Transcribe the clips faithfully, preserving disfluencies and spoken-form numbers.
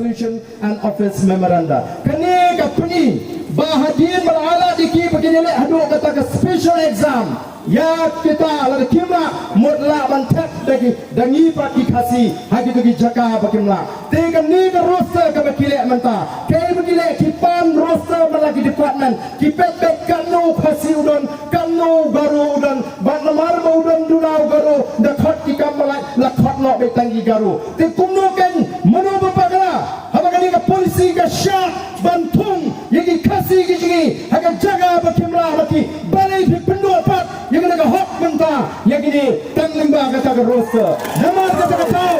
Resolution and Office Memoranda. Kane ka pyni ba hadien ba la ailad ïa ki ba kin ïaleh haduh kata ka special exam, ïa kita lada kim lah mut lah ban thep da ki, da ngi pat ki Khasi ha kito ki jaka ba kim lah. Te kane ka roster kaba ki leh mynta, kaei ba ki leh, ki pan roster man la ki department, ki peit beit katno u Khasi u don, katno u Garo u don, bad namar ba u don duna u Garo, da khot ki kam ba lait la khot noh beit tang ki Garo. Te kumno kan, mano ba bakla haba kane ka policy ka shah ban thung ïa ki Khasi ki jong ngi ha ka jaka ba kim lah, ba ki balei phi pynduh pat ïa kane ka hok mynta ïa kine, tang lyngba kata ka roster? Namar kata ka daw,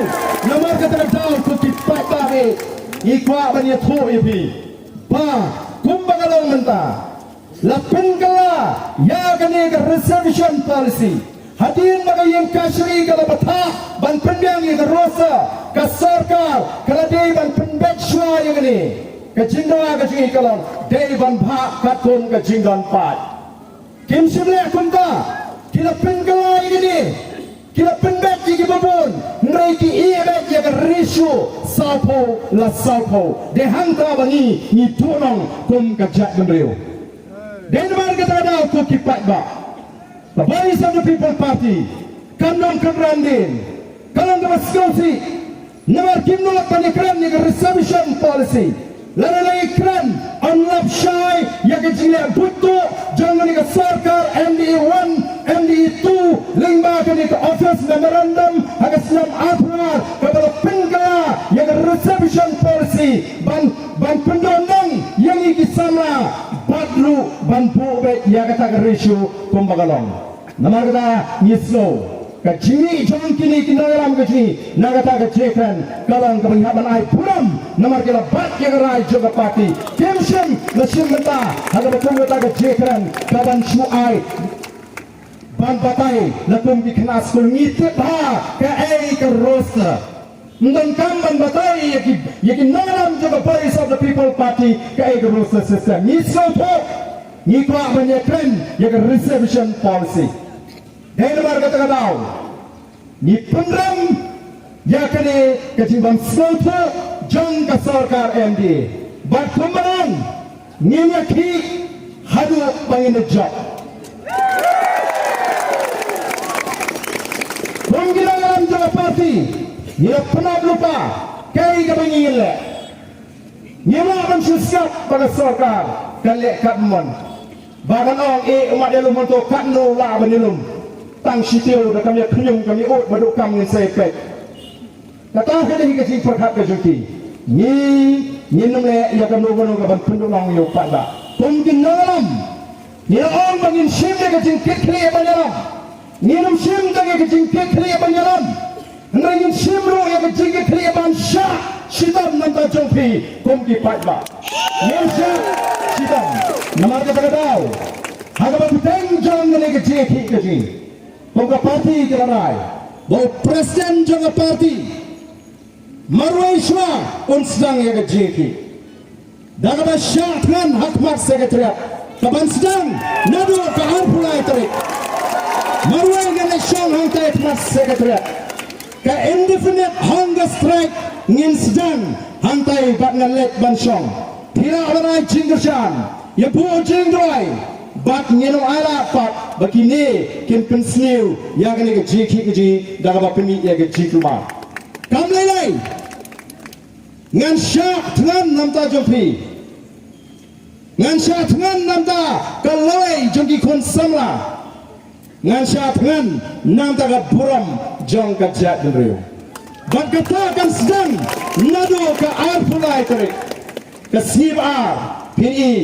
namar kata ka daw, ko ki paidbah, ngi kwah ban ïathuh ïa phi ba kumba ka long mynta, la pynkylla ïa kane ka reservation policy. Hadien ba ka ïing kashari ka la bthah ban pynbiang ïa ka roster, ka sorkar ka la dei ban pynbeit shuwa ïa kane. Ka jingdawa ka jong ngi ka long dei ban bhah katkum ka jingdon paid. Kim shym leh kumta, ki la pynkylla ïa kane, ki la pynbeit ïa kiba bun, hynrei ki ïehbeit ïa ka ratio sawphew la sawphew. Dei hangta ba ngi ngi tuh nong kum ka jaitbynriew. Dei namar kata ka daw, ko ki paidbah, ka Voice of the People Party kam don kynran dien, ka long kaba sngewsih. Namar kim nud ban ïakren ïa ka reservation policy. Lada la ïakren, yn lap shai ïa ka jingleh buit tuh jong kane ka sorkar M D A one, M D A two, lyngba kane ka office memorandum ha ka snem arphew ar, kaba la pynkylla ïa ka reservation policy ban, ban pyndonkam ïa ngi ki samla, bad ruh ban buh beit ïa kata ka ratio kumba ka long. Namar kata ngi sngew ka jingmih jong kine ki nongïalam ka jong ngi na kata ka jingkren ka long kaba ngi hap ban ai burom, namar ki la bat ïa ka rai jong ka party. Kim shym la shim bynta ha kaba kum kata ka jingkren kaban shu ai ban batai la kum ki khynnah skul. Ngi tip bha kaei ka roster. Ym donkam ban batai ïa ki, ïa ki nongïalam jong ka Voice of the People Party kaei ka roster system. Ngi sngewthuh, ngi kwah ban ïakren ïa ka reservation policy. Dei namar kata ka daw ngi pynrem ïa kane ka jingbym sngewthuh jong ka sorkar M D A. Bad kumba nang ngin ïakhih haduh ba ngin da jop. Kum ki nongïalam jong ka party, ngi la pynap lypa kaei kaba ngin leh. Ngim lah ban shu sngap ba ka sorkar ka leh katba mon. Ba kan ong, eh, u mat ïalum hangto, katno lah ban ïalum. Tang shi taïew da kam ïa khñium kam ïa ud, ba duh kam ngin sa ïa peit. Kata ka dei ka jingpyrkhat ka jong ki. Ngi, ngin ym leh ïa kano kano kaban pynduhnong ïa u paidbah. Kum ki nongïalam, ngi la ong ba ngin shim ïa ka jingkitkhlieh ban ïalam. Ngin ym shim tang ïa ka jingkitkhlieh ban ïalam, hynrei ngin shim ruh ïa ka jingkitkhlieh ban shah shitom na bynta jong phi kum ki paidbah. Ngin shah shitom. Namar kata ka daw, ha kaba bteng jong kane ka jingïakhih ka jong ngi, kum ka party ka la rai ba u president jong ka party marwei shuwa un sdang ïa ka jingïakhih da kaba shah thngan ha khmat secretariat, kaban sdang naduh ka arphew lai tarik. Marwei ngan leit shong hangtai ha khmat secretariat. Ka indefinite hunger strike ngin sdang hangtai bad ngan leit ban shong. Phi lah ban ai jingkyrshan, ïa buh jingduwai, bad ngin ym ailad pat ba kine kin pynsniew ïa kane ka jingïakhih ka jong ngi da kaba pynmih ïa ka jingkulmar. Kam lei lei, ngan shah thngan na bynta jong phi. Ngan shah thngan na bynta ka lawei jong ki khun samla. Ngan shah thngan na bynta ka burom jong ka jaitbynriew. Bad kata kan sdang naduh ka arphew lai tarik. Ka sngi ba ar, phin i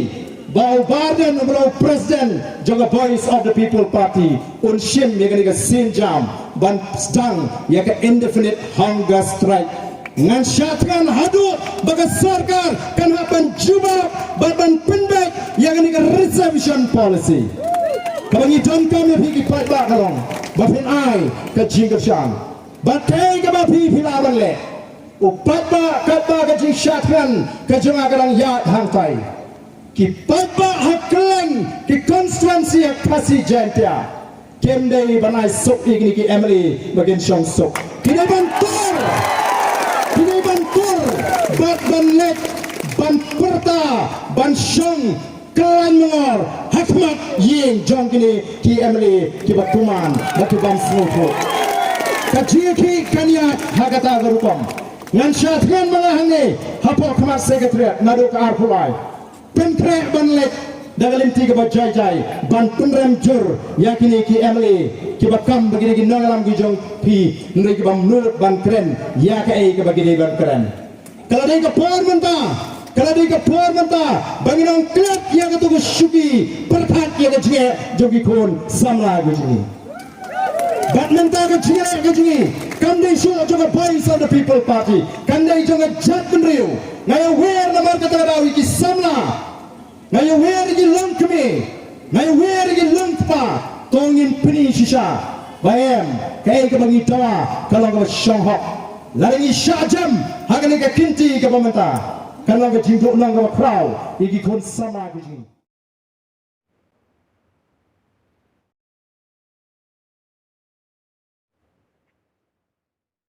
ba u Bah Ardent uba long u president jong ka Voice of the People Party un shim ïa kane ka sienjam ban sdang ïa ka indefinite hunger strike. Ngan shah thngan haduh ba ka sorkar kan hap ban jubab bad ban pynbeit ïa kane ka reservation policy. Kaba ngi donkam ïa phi ki paidbah ka long ba phin ai ka jingkyrshan. Bad kaei kaba phi, phi lah ban leh. U paidbah, katba ka jingshah thngan ka jong nga ka dang ïaid hangtai, ki paidbah ha kylleng ki constituency ha Khasi Jaiñtia kim dei ban ai suk ïa kine ki M L A ba kin shong suk. Ki dei ban tur, ki dei ban tur ba Ban leit ban pyrta ban shong khlaiñ mangor ha khmat ïing jong kine ki M L A kiba kuman bad ki bym sngewthuh. Ka jingïakhih kan ïaid ha kata ka rukom. Ngan shah thngan ma nga hangne hapoh khmat Secretariat naduh ka arphew lai. Pynkhreh ban leit da ka lynti kaba jai jai ban pynrem jur ïa kine ki M L A kiba kam ba ki dei ki nongïalam ki jong phi, hynrei ki bym nud ban kren ïa kaei kaba ki dei ban kren. Ka la dei ka por mynta, ka la dei ka por mynta ba ngin ong klet ïa kato ka shuki pyrkhat ïa ka jingeh jong ki khun samla ka jong ngi. Bad mynta ka jingeh ka jong ngi kam dei shuh jong ka Voice of the People Party, kan dei jong ka jaitbynriew. Nga ïawer namar kata ka daw ïa ki samla, nga ïawer ïa ki longkmie, nga ïawer ïa ki longkpa. To ngin pyni shisha ba em kaei kaba ngi dawa ka long kaba shong hok. Lada ngi shah jem ha kane ka kynti kaba mynta, kan long ka jingduhnong kaba khraw ïa ki khun samla ka jong ngi.